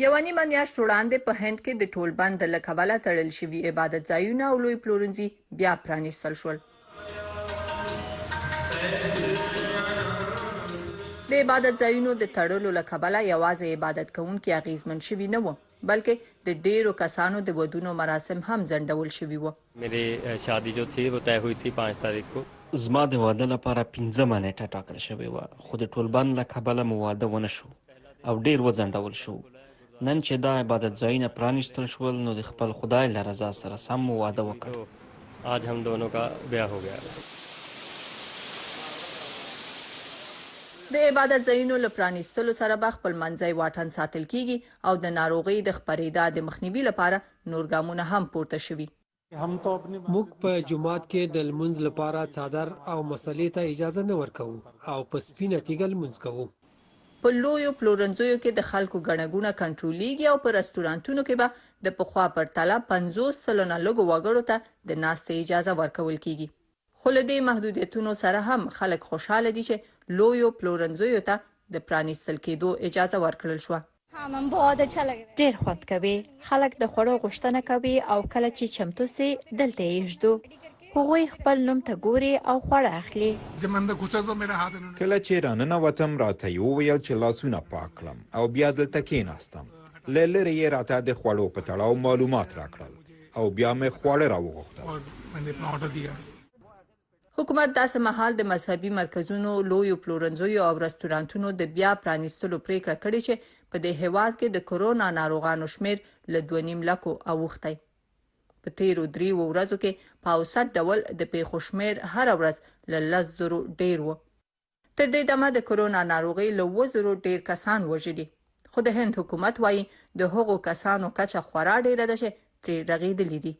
یوه نیمه میاشت وړاندې په هند کې د ټولبند له کبله تړل شوي عبادت ځایونه او لوی پلورنځي بیا پرانیستل شول. د عبادت ځایونو د تړلو له کبله یوازې عبادت کوونکي اغیزمن شوي نه وو، بلکې د ډیرو کسانو د ودونو مراسم هم ځنډول شوي وو. میری شادی جو تھی وہ طے ہوئی تھی 5 تاریخ کو. زما د واده لپاره پنځمه نېټه ټاکل شوې وه، خو د ټولبند له کبله مو واده ونه شو او ډېر وځنډول شو. نن چې دا عبادتځایونه پرانیستل شول، نو د خپل خدای له رضا سره سم مو واده وکړ. آج هم دونو کا بیاه هو ګیا. د عبادت ځایونو له پرانیستلو سره به خپلمنځی واټن ساتل کېږي او د ناروغۍ د خپرېدا د مخنیوي لپاره نور ګامونه هم پورته شوي. موږ په جومات کې د لمونځ لپاره څادر او مصلې ته اجازه نه ورکوو او په سپینه تیږه لمونځ کوو. په لویو پلورنځیو کې د خلکو ګڼه ګوڼه کنټرولېږي او په رسټورانټونو کې به د پخوا پرتله 50% لږو وګړو ته د ناستې اجازه ورکول کېږي. خو له دې محدودیتونو سره هم خلک خوشحاله دي چې لویو پلورنځیو ته د پرانیستل کېدو اجازه ورکړل شوه. ډېر خوند کوي، خلک د خوړو غوښتنه کوي او کله چې چمتو سي دلته یې ږدو. هغوی خپل نوم ته ګوري او خواړه اخلي. کله چې راننوتم راته یې وویل چې لاسونه پاک کړم او بیا دلته کېناستم. له لرې یې راته د خوړو په تړاو معلومات راکړل او بیا مې خواړه راوغوښتل. حکومت داسې مهال د مذهبي مرکزونو، لویو پلورنځیو او رستورانتونو د بیا پرانیستلو پرېکړه کړې چې په دې هېواد کې د کورونا ناروغانو شمېر له دوه نیم لکو اوښتی. په تېرو درېیو ورځو کې په اوسط ډول د پېښو شمېر هره ورځ له لس زرو ډېر و. تر دې دمه د کورونا ناروغۍ له اووه زرو ډېر کسان وژلي، خو د هند حکومت وايي، د هغو کسانو کچه خورا ډېره ده چې ترې رغېدلي دي.